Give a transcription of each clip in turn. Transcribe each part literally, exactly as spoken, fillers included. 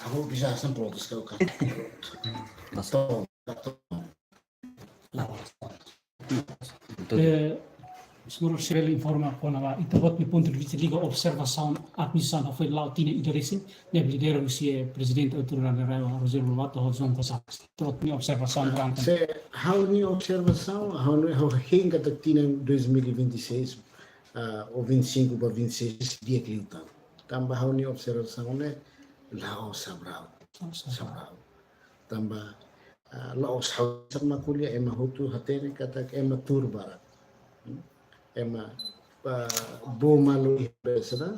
Aku bisa asam protes kau kan. Betul. Eh, señór Sirel informa kona-ba ita-boot nia pontu de vista liga observasaun, administrasaun foin la'o tinan ida resin, ne'ebé lidera husi, eh, Prezidente Autoridade RAEOA, Rogério Lobato, ho João Gonçalves. Ita-boot nia observasaun durante. Se ha'u-nia observasaun, ha'u-nia, ha'u hein katak tinan dois mil e vinte e seis, ah, ou vinte e cinco ba vinte e seis, di'ak liután. Tanba ha'u-nia observasaun ne'e la'o sabraut. La'o sabraut. Sabraut. Tanba, ah, la'ós ha'u sá mak ko'alia, ema hotu hatene katak ema tuur barak. Hmm? Ema, ah, bolu malu iha be sira,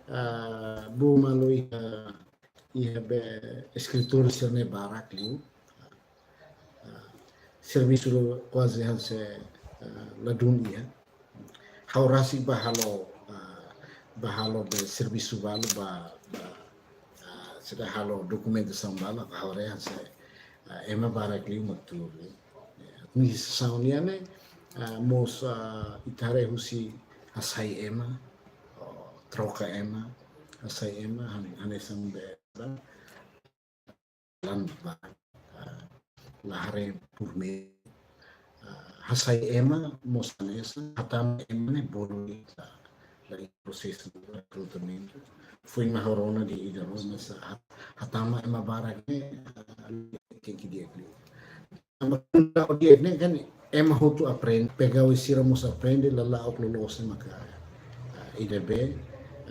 ah, bolu malu iha, iha be eskritóriu sira-ne'e barak liu. Ah, servisu kuaze hanesan, ah, ladún iha. Ha'u rasik bá halo, ah, bá halo be servisu balu ba, ba, ah, sira halo dokumentasaun balu, ha'u haree hanesan, ah, ema barak liu mak tuur, eh. Administrasaun nian ne'e, ah, mós, ah, ita haree husi hasai ema, oh, troka ema, hasai ema, hane-, hanesan be, ah, lan ba, ah, la haree por mês, ah, hasai ema mós hanesan, hatama ema ne'e bolu la, la iha prosesu rekrutamentu. Foin mak ha'u rona de'it ida rona sa, ha-, hatama ema barak ne'e, ah, tenke di'ak liu. Tanba di'ak ne'e kan ema hotu aprende, pegawai sira mós aprende, la la'ok loloos ne'e maka, ah, ida be,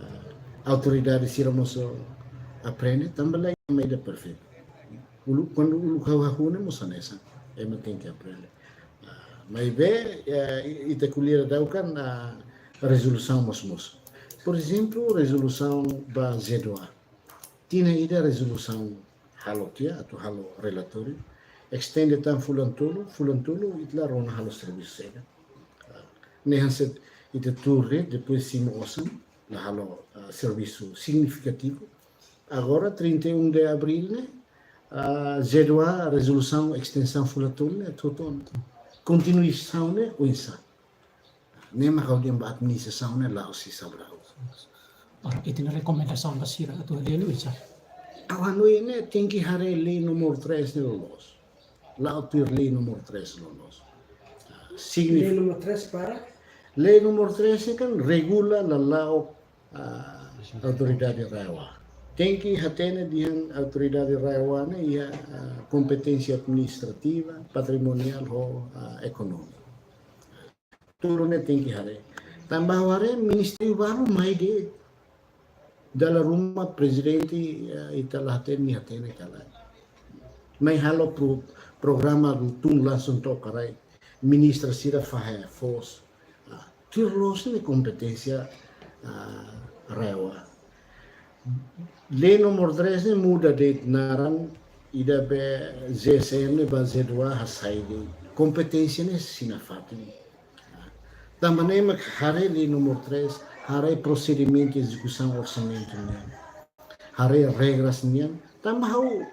ah, autoridade sira mós aprende, tanba la iha ema ida perfeitu. Uluk, kuandu uluk ha'u hahú ne'e mós hanesan, ema tenke aprende. Ah, maibé, eh, i-, ita ko'alia daudaun, ah, rezolusaun mós mosu. Por ezemplu, rezolusaun ba Z dua. Tinan ida rezolusaun halo tiha, atu halo relatóriu. Estende tan fulan tolu, fulan tolu ita la rona halo servisu saida. Ah, ne'e hanesan ita tuur de'it, depois simu osan, la halo, ah, servisu signifikativu. Agora, trinta e um de abril ne'e, ah, Z dua rezolusaun estensaun fulan tolu ne'e, toton. Kontinuasaun ne'e, oinsá. Ne'e mak ha'u dehan ba administrasaun ne'e la'o si sabraut. Ora, ita-nia rekomendasaun ba sira atu hadi'a liu oinsá? Ha'u hanoin ne'e tenke haree lei númeru três ne'e loloos. La'o tuir lei númeru três loloos. Ah, signif- Lei númeru três para? Lei númeru três ne'e kan regula lala'ok, ah, autoridade RAEOA. Tenke hatene dehan autoridade RAEOA ne'e iha, ah, kompeténsia administrativa, patrimoniál ho, ah, ekonómika. Tuur ne'e tenke haree. Tanba ha'u haree ministériu balu mai de'it. Dala ruma prezidente, eh, ita la hatene, nia hatene ka lae. Mai halo pro-, programa tun langsung to'o ka lae. Ministra sira fahe foos. Ah, tuir loloos ne'e kompeténsia, ah, RAEOA. Lei númeru três ne'e muda de'it naran, ida be Z S M ne'e ba Z dua hasai de'it. Kompeténsia ne'e sei nafatin. Tanba ne'e mak haree lei númeru três, haree prosedimentu ezekusaun orsamentu nian. Haree regras nian. Tanba ha'u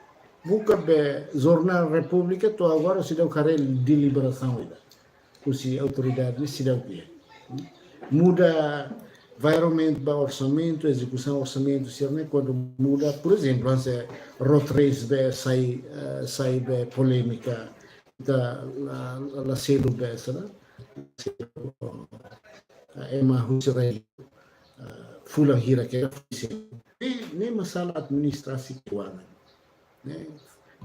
buka be Jornál Repúblika to'o agora seidauk haree deliberasaun ida husi autoridade ne'e seidauk iha. Muda environment ba orsamentu, ezekusaun orsamentu sira-ne'e kuandu muda, por ezemplu, hanesan road race be sai, eh, sai be polémika, ita la, la, la selu be sala. Eh, ema husi rai, eh, fulan hira ke, ne'e, ne'e masalah administrasi keuangan. Ne'e,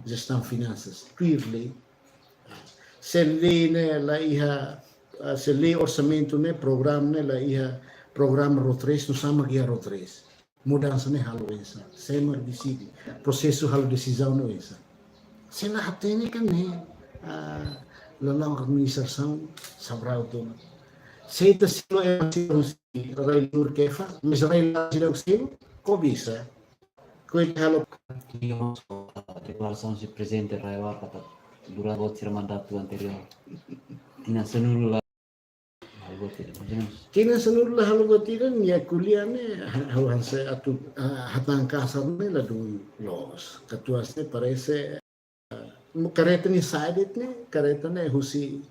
jestaun finansas, tuir lei. Se lei ne'e la iha, ah, se lei orsamentu ne'e, programa ne'e la iha programa road race, nusá mak iha road race. Mudansa ne'e halo oinsá, sé mak deside, prosesu halo desizaun ne'e oinsá. Se la hatene kan ne'e, ah, lala'ok administrasaun sabraut ona. Se ita selu ema sira husi rai-li'ur kefa, mas rai-laran seidauk selu, kok bisa? Koi halo. Deklarasaun husi prezidente RAEOA katak durante boot sira mandatu anteriór. Tinan sanulu la halo buat ida, mais ou menos. Tinan sanulu la halo buat ida, nia ko'alia ne'e, ha-, ha'u hanesan atu, ah, hatán kasar ne'e ladún loos. Katuas ne'e parese, ah, kareta nia sa'e de'it ne'e, kareta ne'e husi,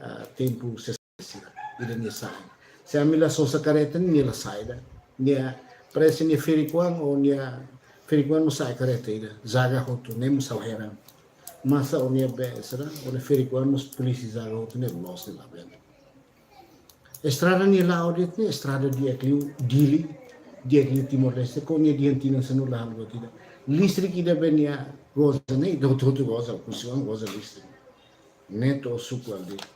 ah, tempu sesenta sira, ida nia sa'e. Se ami la sosa kareta nia la sai ida. Nia parese nia ferik-oan ou nia Ferik-oan mós sa'e kareta ida, zaga hotu ne'e mós ha'u heran. Masa o-nia be, sira, o-nia ferik-oan mós polísia zaga hotu ne'e loos ne'e labele. Estrada nia la'o de'it ne'e, estrada di'ak liu Dili, di'ak liu Timor-Leste, ko nia dehan tinan sanulu la halo buat ida. Listrik ida be nia goza ne'e, ita hotu-hotu goza, Oekusi-oan goza listrik. Ne'e to'o suku aldeia.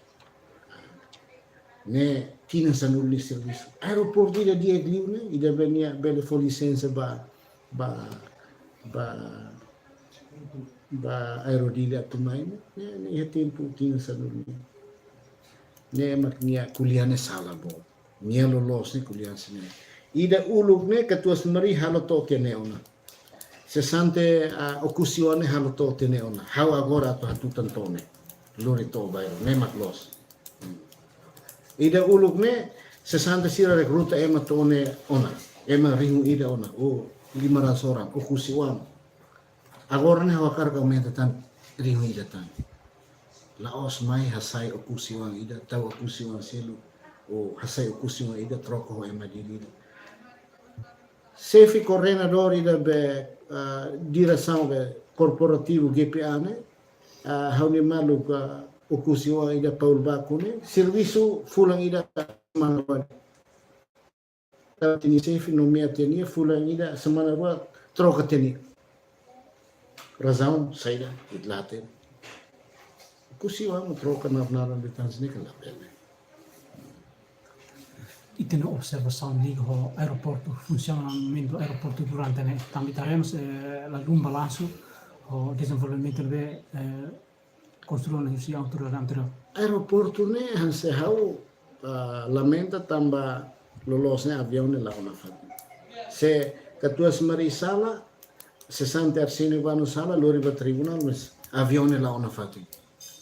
Ne'e tinan sanulu nia servisu. Aeroportu ida di'ak liu ne'e, ida be nia bele fó lisensa ba, ba, ba, ba Aero Dili atu mai ne'e, ne'e, ne'e iha tempu tinan sanulu ne'e. Ne'e mak nia ko'alia ne'e sala boot. Nia loloos ne'e ko'alia hanesan ne'e. Ida uluk ne'e katuas-mari halo to'o tiha ne'e ona. Sesante, ah, Oekusi-oan ne'e halo to'o tiha ne'e ona. Ha'u agora atu hatutan to'o ne'e. Lori to'o bairru, ne'e mak loos. Hmm. Ida uluk ne'e, sesante sira rekruta ema to'o ne'e ona. Ema rihun ida ona. O, lima ratus orang, Oekusi-oan. Agora ne'e ha'u hakarak aumenta tan, rihun ida tan. La'ós mai hasai Oekusi-oan ida, tau Oekusi-oan seluk, o hasai Oekusi-oan ida, troka ho ema Dili ida. Xefe koordenadór ida be, ah, diresaun be korporativu G P A ne'e, ah, ha'u-nia maluk, ah, Oekusi-oan ida Paul Baku ne'e, servisu fulan ida semana rua. Tau tiha nia xefe, nomeia tiha nia, fulan ida semana rua troka tiha nia. Razaun saida, ita la hatene. Oekusi-oan mós troka naran-naran de'it hanesan ne'e ka labele. Ita-nia observasaun liga ho aeroportu, funsionamentu aeroportu durante ne'e. Tanba ita haree mós, eh, lalun balansu ho dezenvolvimentu ne'ebé, eh, konstrui ona husi autoridade anteriór. Aeroportu ne'e hanesan ha'u, ah, lamenta tanba loloos ne'e aviaun ne'e la'o nafatin. Se katuas-mari sala, sesante Arsénio Bano sala, lori ba tribunál, mas aviaun ne'e la'o nafatin.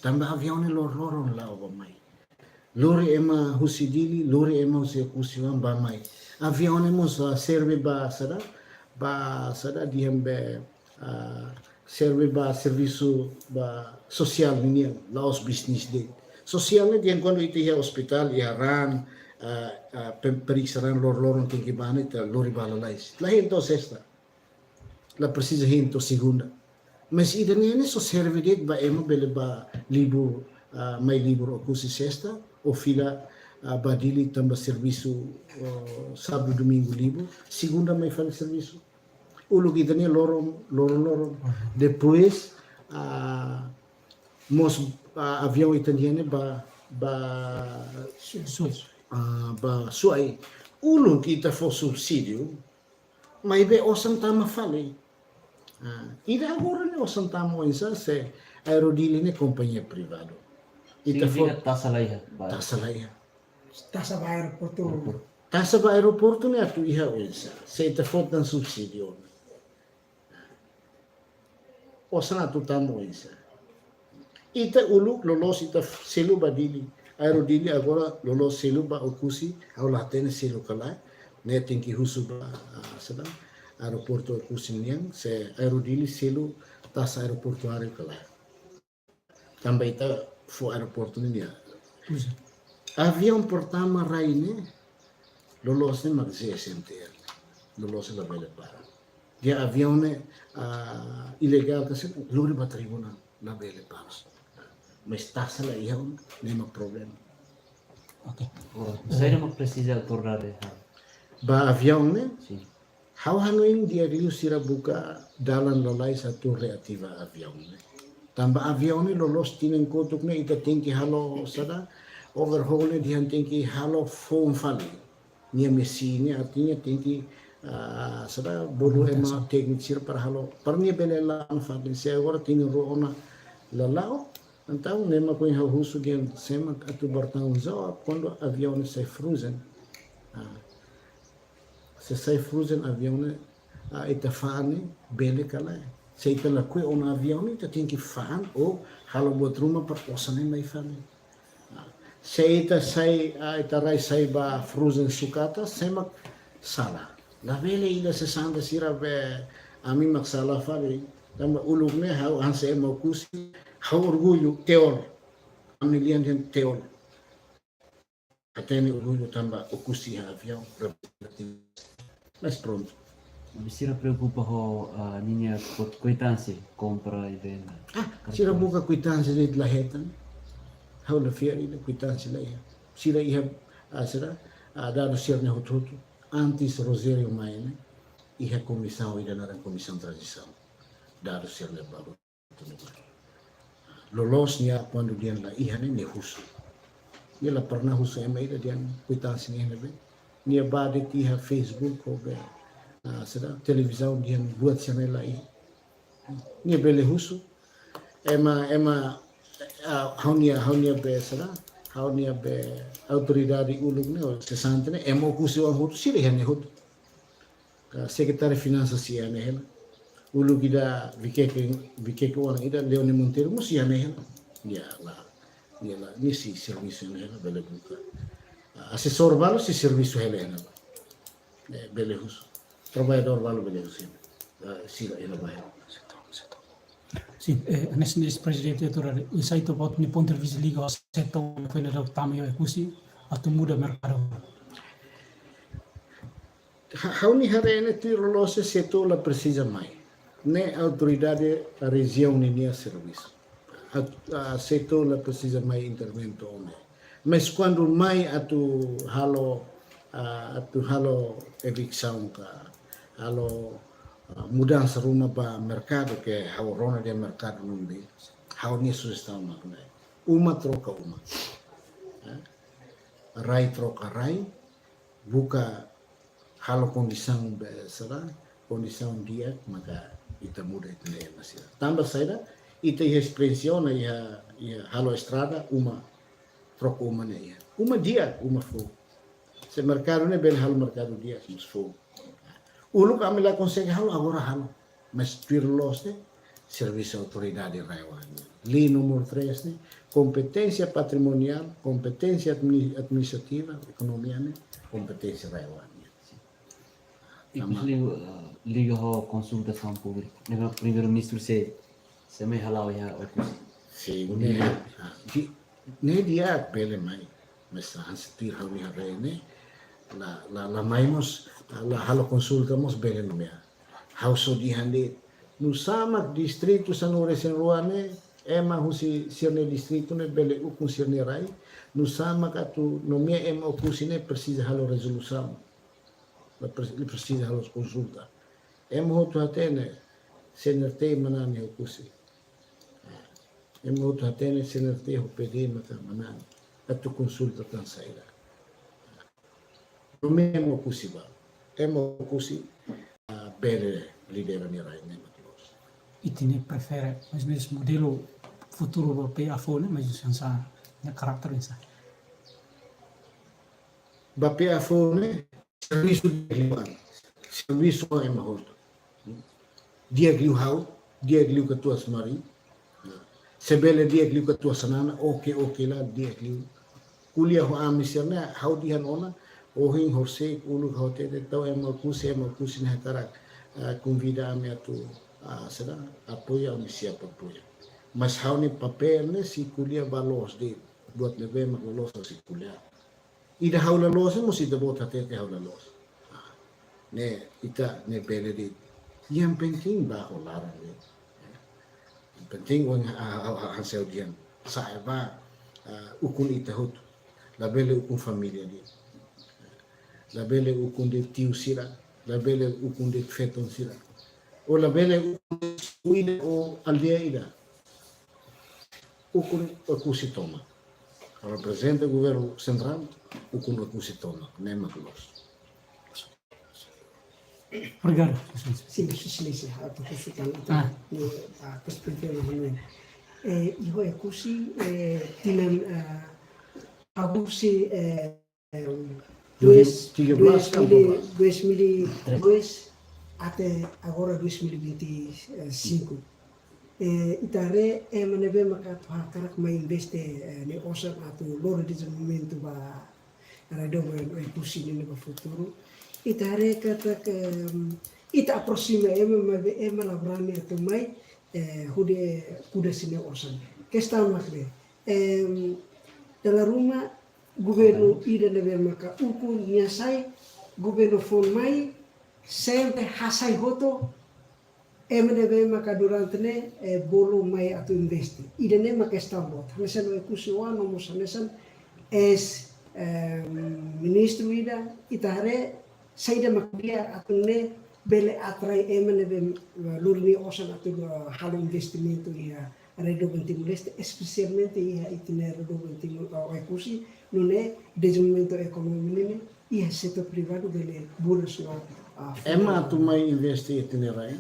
Tanba aviaun ne'e loroloron la'o ba mai. Lori ema husi Dili, lori ema husi Oekusi-oan ba mai. Aviaun ne'e mós, ah, serve ba saida, ba saida dehan be, ah, serve ba servisu ba sosiál ninian, la'ós bisnis de'it. Sosiál ne'e dehan kuandu ita iha ospitál, iha raan, ah, ah, pe-, periksa raan loroloron tenke ba ne'e ita lori ba lalais. La hein to'o sesta. La presiza hein to'o segunda. Mas ida-ne'e ne'e só serve de'it ba ema bele ba libur, ah, mai libur Oekusi sesta, ou fila, ah, ba Dili tanba servisu, oh, sábadu, domingu libur, segunda mai fali servisu. Uluk ita-nia loron, loron, loron. Depois, ah, mós, ah, aviaun ita-nia ne'e ba, ba, Suai. Ah, ba Suai. Uluk ita fó subsídiu, maibé osan tama fali. Ah, ida agora ne'e osan tama oinsá se Aero Dili ne'e kompañia privadu. Ita fó taxa la iha, ba. Taxa la iha. Taxa ba aeroportu. Taxa ba aeroportu ne'e atu iha oinsá. Se ita fó tan subsídiu. Osan atu tama oinsá. Ita uluk loloos ita selu ba Dili. Aero Dili agora loloos selu ba Oekusi, ha'u la hatene selu ka lae. Ne'e tenke husu ba, ah, saida, aeroportu Oekusi nian, se Aero Dili selu taxa aeroportuáriu ka lae. Tanba ita fó aeroportu nian. Aviaun pertama rai ne'e, loloos ne'e mak Z S M T R. Loloos ne'e labele para. Dehan aviaun ne'e, ah, ilegál ka sira, lori ba tribunál, labele para. Mas taxa la iha ona, ne'e mak problema. Oke. Ora, saida mak presiza autoridade halo? Ba aviaun ne'e? Sin. Ha'u hanoin di'ak liu sira buka dalan lalais atu reativa aviaun ne'e. Tanba aviaun ne'e loloos tinan kotuk ne'e ita tenke halo saida, overhaul ne'e dehan tenke halo foun fali. Nia mesin ne'e artinya tenke, ah, saida, bolu ema tékniku sira para halo. Para nia bele la'o nafatin, se agora tinan rua ona la la'o, entaun ne'e mak ohin ha'u husu dehan sé mak atu bertanggung jawab kuandu aviaun ne'e sai frozen. Ah. Se sai frozen aviaun ne'e, ah, ita fa'an ne'e bele ka lae. Se ita lakohi ona aviaun ne'e, ita tenke fa'an ou halo buat ruma para osan ne'e mai fali. Ah, se ita sai, ah, ita rai sai ba frozen sucata, sé mak sala? Labele ida sesante sira be, ami mak sala fali. Tanba uluk ne'e ha'u hanesan ema Oekusi, ha'u orgullu, teol. Ami lian dehan teol. Hatene orgullu tanba Oekusi iha aviaun reprezentativu. Mas prontu. Sira preokupa ho, ah, ninia kuit-, kuitánsia kompra i venda. Ah, sira buka kuitánsia de'it la hetan. Ha'u la fiar ida, kuitánsia la iha. Sira iha, ah, sira, ah, dadus sira-ne'e hotu-hotu. Antes Rogério mai ne'e, iha komisaun ida naran komisaun tranzisaun. Dadus sira-ne'e balu. Loloos nia kuandu dehan la iha ne'e, nia husu. Nia la pernah husu ema ida dehan kuitánsia ne'e iha ne'ebé. Nia bá de'it iha Facebook ho be, ah, sira, televizaun dehan buat sira-ne'e la iha. Nia bele husu. Ema, ema, ah, ha'u-nia, ha'u-nia be sira, ha'u-nia be autoridade uluk ne'e, ou sesante ne'e, ema Oekusi oan hotu, sira iha ne'e hotu. Ka sekretáriu finansas iha ne'e hela. Uluk ida Vikeke, Vikeke oan ida Leone Monteiro mós iha ne'e hela. Nia la, nia la, nia sei servisu iha ne'e hela, bele buka. Asesór balu sei servisu hela iha ne'e. Eh, bele husu. Traballadór balu bele husu iha ne'e. Eh, sira iha ne'ebá hela. Sin, eh, hanesan prezidente atu haree, oinsá ita-boot nia pontu de vista liga ho setór ne'ebé ita tama iha Oekusi, atu muda merkadu. Ha-, ha'u-nia haree ne'e tuir loloos setór la presiza mai. Ne'e autoridade rejiaun ninia servisu. At-, ah, setór la presiza mai interventu ona. Mas kuandu mai atu halo, ah, atu halo eviksaun ka, halo, ah, mudansa ruma ba merkadu ke ha'u rona dehan merkadu nune'e, ha'u-nia sujestaun mak ne'e. Uma troka uma. Eh? Rai troka rai, buka halo kondisaun be sira, kondisaun di'ak maka ita muda ita-nia ema sira. Tanba saida, ita iha esperiénsia ona iha, iha halo estrada, uma, troka uma ne'e iha. Uma di'ak, uma foun. Se merkadu ne'e bele halo merkadu di'ak, mós foun. Uluk ami la konsege halo, agora halo. Mas tuir loloos ne'e, servisu autoridade rai-oan nian. Lei númeru três ne'e, kompeténsia patrimoniál, kompeténsia admini-, administrativa, ekonomia ne'e, kompeténsia rai-oan nian. I Ama- liga, eh, liga ho konsultasaun públika. Ne'ebé Primeiru-Ministru sei, sei mai hala'o iha Oekusi. Sin, Oekusi. Ne'e, ah, di-, ne'e di'ak bele mai. Mas hanesan tuir ha'u-nia haree ne'e, la, la, la mai mós, la halo konsulta mós bele nomeia. Ha'u só dehan de'it, nusá mak distritu sanulu-resin-rua ne'e, ema husi sira-nia distritu ne'e bele ukun sira-nia rai, nusá mak atu nomeia ema Oekusi ne'e presiza halo rezolusaun. La pres-, la presiza halo konsulta. Ema hotu hatene, C N R T manán iha Oekusi. Ema hotu hatene C N R T ho P D maka manán. Atu konsulta tan saida. Nomeia ema Oekusi ba. Ema Oekusi, ah, bele lidera nia rai ne'e mak loos. Ita-nia prefere, mais ou menos modelu futuru ba P A foun ne'e, mais ou menos hanesan nia karakter hanesan. Ba P A foun ne'e, servisu di'ak liu an. Servisu an ema hotu. Di'ak liu ha'u, di'ak liu katuas Mari. Se bele di'ak liu katuas Xanana, oke, oke la, di'ak liu. Ko'alia ho ami sira-ne'e, ha'u dehan ona, ohin horisehik uluk ha'u hatete, tau ema Oekusi, ema Oekusi ne'e hakarak, ah, konvida ami atu, ah, sira, apoia, ami siap apoia. Mas ha'u-nia papél ne'e sei ko'alia ba loos de'it, buat ne'ebé mak la loos sei ko'alia. Ida ha'u la loos, mós ita-boot hatete ha'u la loos. Ah, ne'e, ita ne'e bele de'it. Yang penting ba ho laran de'it. Yang penting ohin, ah, ah, ah, hanesan ha'u dehan. Sa'e ba, ah, ukun ita hotu. Labele ukun família de'it. Labele ukun de'it tiu sira. Labele ukun de'it feton sira. Ou labele ukun de'it suku ida ou aldeia ida. Ukun Oekusi tomak. Reprezenta governu sentrál, ukun Oekusi tomak, ne'e mak loos. Obrigadu. Sin, Sua Exelénsia, atu konsulta ita, ah, ne'e, ah, perspetiva ne'e. Eh, iha Oekusi, eh, tinan, ah, agostu, eh, em, dois, dois mil, dois mil e dois até agora dois mil e vinte e cinco. Eh, ita haree ema ne'ebé maka atu hakarak mai investe, eh, nia osan atu lori dezenvolvimentu ba redóndu Oekusi nian ba futuru. Ita haree katak, em, ita aproxima ema, maibé ema la brani atu mai, eh, hodi kuda sira-nia osan. Kestaun mak ne'e. Em, dala ruma governu ida ne'ebé maka ukun nia sai, governu foun mai, sempre hasai hotu ema ne'ebé maka durante ne'e, eh, bolu mai atu investe. Ida-ne'e maka kestaun boot. Hanesan Oekusi oan no mós hanesan eis, eh, ministru ida, ita haree saida mak di'ak atu nune'e bele atrai ema ne'ebé, eh, lori nia osan atu, eh, halo investimentu iha redoben Timor-Leste, espesialmente iha ita-nia redoben Timor, eh, Oekusi, nune'e dezenvolvimentu ekonomia ne'e iha setór privadu bele buras no, ah, ema atu mai investe iha ita-nia rai.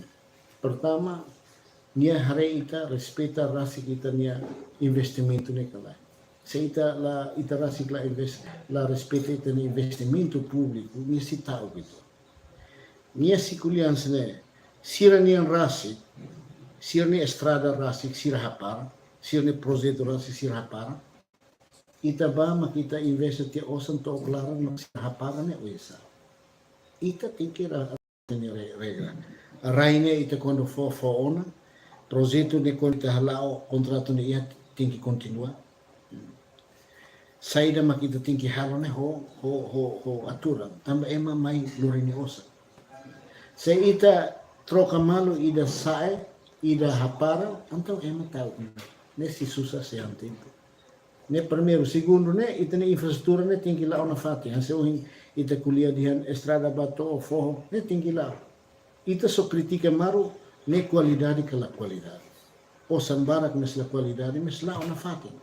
Pertama, nia haree ita, respeita rasik ita-nia investimentu ne'e ka lae. Se ita la, ita rasik la invest, la respeita ita-nia investimentu públiku, nia sei ta'uk ita. Nia sei ko'alia hanesan ne'e, sira-nian rasik, sira-nia estrada rasik, sira hapara, sira-nia projetu rasik, sira hapara. Ita bá mak ita investe tiha osan to'o klaran mak sira hapara ne'e oinsá. Ita tenke ra-, tenke re-, regra. Rai ne'e ita kuandu fó, fó ona, projetu ne'e kuandu ita hala'o, kontratu ne'e iha tenke kontinua. Saida mak ita tenke halo ne'e ho, ho, ho, ho aturan. Tanba ema mai lori nia osan. Se ita troka malu ida sa'e, ida hapara, entaun ema ta'uk. Ne'e sei susar sei an tempu. Ne'e primeiru, segundu ne'e, ita-nia infraestrutura ne'e tenke la'o nafatin. Hanesan ohin ita ko'alia dehan estrada bá to'o foho, ne'e tenke la'o. Ita só kritika malu ne'e kualidade ka la kualidade. Osan barak mas la kualidade, mas la'o nafatin.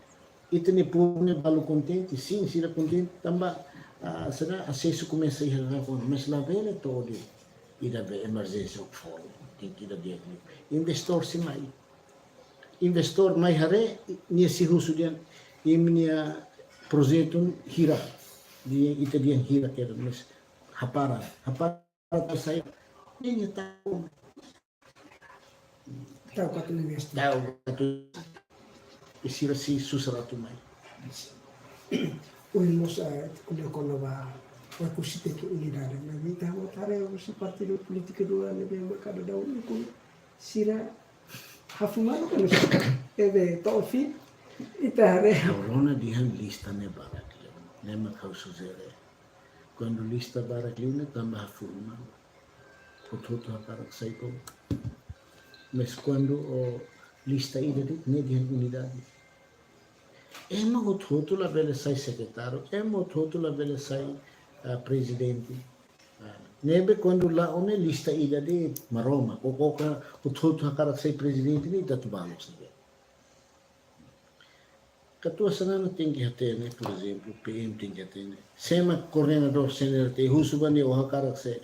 Ita-nia povu ne'e balu kontente, sin, sira kontente, tanba, ah, sira asesu komesa iha rafa, mas labele to'o de'it ida be emerjénsia ou fora. Tenke ida di'ak liu. Investór sei mai. Investór mai haree, nia sei husu dehan, imi-nia projetu hira, dehan ita dehan hira kedas, mas hapara, hapara atu sai, nia ta'uk. Ta'uk atu investe. Ta'uk atu, i sira sei susar atu mai. Ohin mós, eh, ko'alia kona-ba Oekusi tenke unidade. Mas ita hakarak Oekusi partidu polítiku rua ne'ebé maka daudaun ukun sira hafu malu kan, ne'ebé to'o ohin ita haree. Ha'u rona dehan lista ne'e barak liu. Ne'e mak ha'u sujere. Kuandu lista barak liu ne'e tanba hafu malu. Hotu-hotu hakarak sai ko. Mas kuandu ó lista ida de'it, ne'e dehan unidade. Ema hotu-hotu labele sai sekretáriu, ema hotu-hotu labele sai, ah, prezidente. Ah, ne'ebé kuandu la'o ne'e lista ida de'it Maromak, ou, ou ka hotu-hotu hakarak sai prezidente ne'e ita atu bá loos ne'ebé. Katuas Xanana tenke hatene, por ezemplu, P M tenke hatene. Sé mak koordenadór C N R T, husu ba nia ó hakarak sé.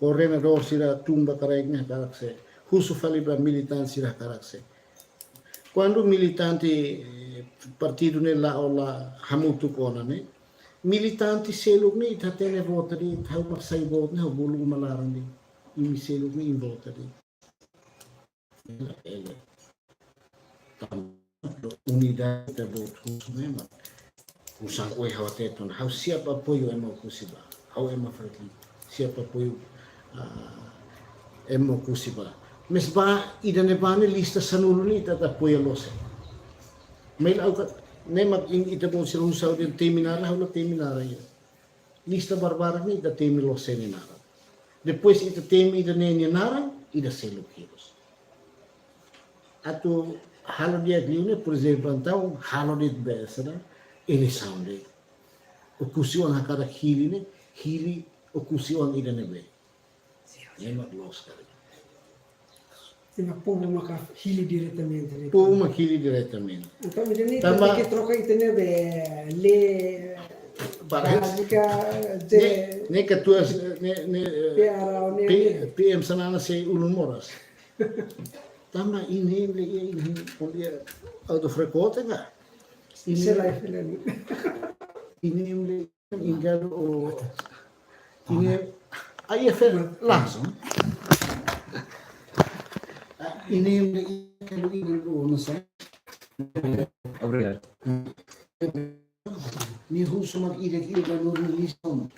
Koordenadór sira tun ba kraik ne'e hakarak sé. Husu fali ba militante sira hakarak sé. Kuandu militante, eh, partidu ne'e la'o la hamutuk ona ne'e, militante seluk ne'e ita hatene vota de'it, ha'u mak sai vota ne'e, ha'u bolu uma laran de'it. Imi seluk ne'e imi vota de'it. Ele. Tanba unidade ita-boot husu memang. Osan ohin ha'u hatete ona, ha'u siap apoiu ema Oekusi bá. Ha'u ema Fretilin siap apoiu, ah, ema Oekusi bá. Mas bá ida-ne'ebá ne'e lista sanulu ne'e ita atu apoia loos. Maibé ha'u ka, ne'e mak ita-boot sira husu ha'u dehan temi naran, ha'u la temi naran ida. Lista barbarak ne'e ita temi loos sé nia naran. Depois ita temi ida-ne'e nia naran, ida seluk hirus. Atu halo di'ak liu ne'e, por ezemplu, entaun halo de'it be sira eleisaun de'it. Oekusi oan hakarak hili ne'e, hili Oekusi oan ida-ne'ebé. Ne'e mak loos karik. Entaun povu maka hili diretamente, ne'e? Povu mak hili diretamente. Entaun, ida-ne'e tanba ita tenke troka ita-nia be lei bázika, ne'e, ne'e katuas, ne'e, ne'e, P R O ne'e, P-, ne'e. P M Xanana sei ulun moras. Tanba imi-nia lei, imi-nia autofrekote ka? Imi-nia lei, imi-nia lei Ingalu o, imi-nia, ah, iha, langsung. Ah, imi-nia, ingalu, ingalu o, não sei. Obrigadu. Nia husu mak ida, ida, no, no, no, no.